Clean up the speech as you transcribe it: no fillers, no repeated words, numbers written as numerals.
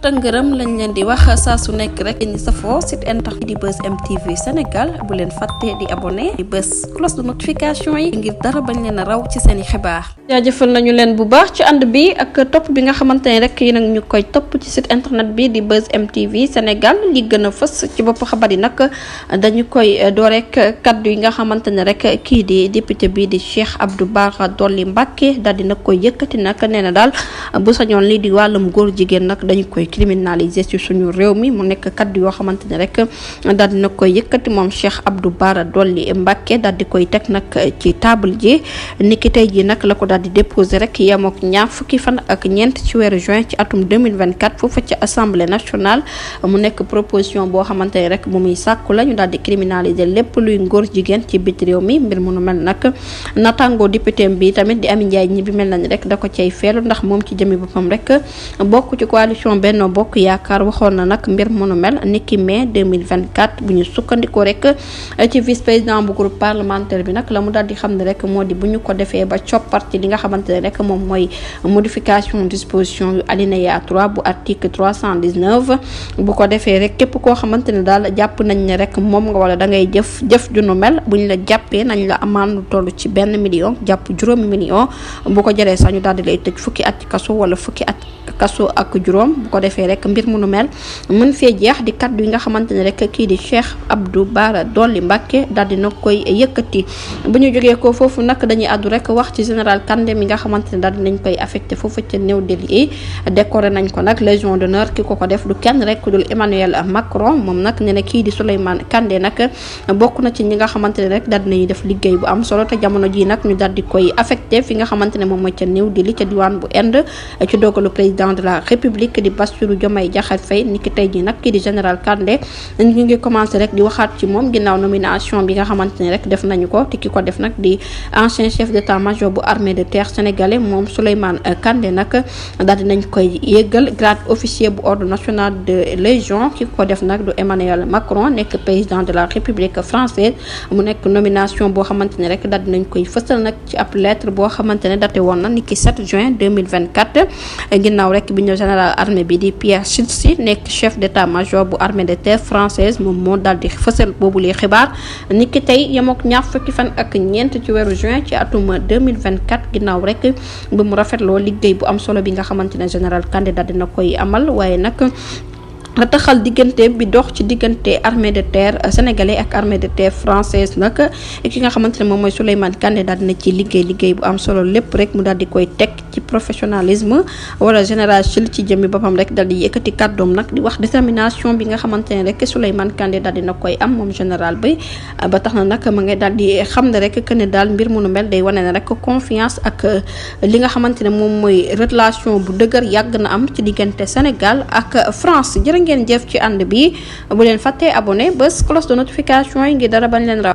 ngërëm lañ leen di wax saa su nekk rek ñi safoo site internet di Buzz M TV Sénégal bu leen fàtte di abonné di bës cloche de notification yi ngir dara bañ leen a raw ci seen i xibaar. jaajëfal nañu leen bu baax ci ànd bi ak topp bi nga xamante ne rek yéen a ñu koy topp ci site internet bi di Buzz M TV Sénégal li gën a fës ci bopp xabar yi nag dañu koy door rek kaddu yi nga xamante ne rek kii di député bi di Cheikh Abdou Bara Dolly Mbacké daal di nag koy yëkkati nag nee na daal bu sañoon lii di wàllum góor jigéen nag dañu koy criminaliser ci suñu réew mi mu nekk kaddu yoo xamante ne rek daal di nag koy yëkkati moom Cheikh Abdou Bara Dolly Mbacké daal di koy teg nag ci table ji niki tey ji nag la ko daal di déposer rek yemook ñaar fukki fan ak ñeent ci weeru juin ci atum 2024 foofu ci assemblée nationale mu nekk proposition boo xamante ne rek bu muy sàkku la ñu daal di criminaliser lépp luy ngóor jigéen ci bit réew mi mbir mu nu mel nag natango député bi tamit di Amy Ndiaye ñi bi mel nañ rek da ko cay feelu ndax moom ci jëmi boppam rek bokk ci coalition Benno Bokk Yaakaar waxoon na nag mbir mu nu mel niki mai 2024 bu ñu sukkandikoo rek ci vice président bu groupe parlementaire bi nag la mu daal di xam ne rek moo di bu ñu ko defee ba coppar ci li nga xamante ne rek moom mooy modification disposition yu alinéa 3 bu article 319 bu ko defee rek képp koo xamante ne daal jàpp nañ ne rek moom nga wala da ngay jëf ju nu mel bu ñu la jàppee nañ la amaan lu toll ci 1 million jàpp juróomi million bu ko jëree sax ñu daal di lay tëj fukki at ci kaso wala fukki at kaso ak juróom bu ko defee rek mbir mu nu mel mën fee jeex di kaddu yi nga xamante ne rek kii di Cheikh Abdou Bara Dolly Mbacké daal di na koy yëkkati bu ñu jógee ko foofu nag dañuy àddu rek wax ci général Kandé mi nga xamante ne daal dinañ koy affecté foofu ca New Delhi décoré nañ ko nag légion d'honneur ki ko def du kenn rek dul Emmanuel Macron moom nag ne na kii di Souleymane Kandé nag bokk na ci ñi nga xamante ne rek daal dinañuy def liggéey bu am solo te jamono ji nag ñu daal di koy affecté fi nga xamante ne moom mooy ca New Delhi ca diwaan bu Inde ci dogalu président de la République di Bassirou Diomaye Diakhar Faye niki tey ji nag kii di général Kandé ñu ngi commencé rek di waxaat ci moom ginnaaw nomination bi nga xamante ne rek def nañu ko te ki ko def nag di ancien chef d'état-major bu armée de terre sénégalais moom Souleymane Kandé nag daal dinañ koy yéggal grade officier bu ordre national de légion ki ko def nag du Emmanuel Macron nekk président de la République française mu nekk nomination boo xamante ne rek daal dinañ koy fësal nag ci ab lettre boo xamante ne daté woon na niki 7 juin 2024 ginnaaw rek bi ñu général armée bi di Pierre Chilsi nekk chef d'état-major bu armée de terre française moom moo daal di fësal boobu lee xibaar niki tey yemook ñaar fukki fan ak ñeent ci weeru juin ci atum 2024 ginnaaw rek ba mu rafetloo liggéey bu am solo bi nga xamante ne général Kandé daal dina koy amal waaye nag taxal diggante bi dox ci diggante armée de terre sénégalais ak armée de terre française nag ki nga xamante ne moom mooy Souleymane Kandé daal dina ci liggéey bu am solo lépp rek mu daal di koy teg ci professionnalisme wala général Chil ci jëmmi boppam rek daal di yëkkati kàddoom nag di wax détermination bi nga xamante ne rek Souleymane Kandé daal dina koy am moom général bi ba tax na nag ma ngay daal di xam ne rek que ne daal mbir mu nu mel day wane ne rek confiance ak li nga xamante ne moom mooy relation bu dëgër yàgg na am ci diggante Sénégal ak France ngeen jëf ci ànd bi bu leen fàttee abonné bés cloche de notification yi ngi dara bañ leen raw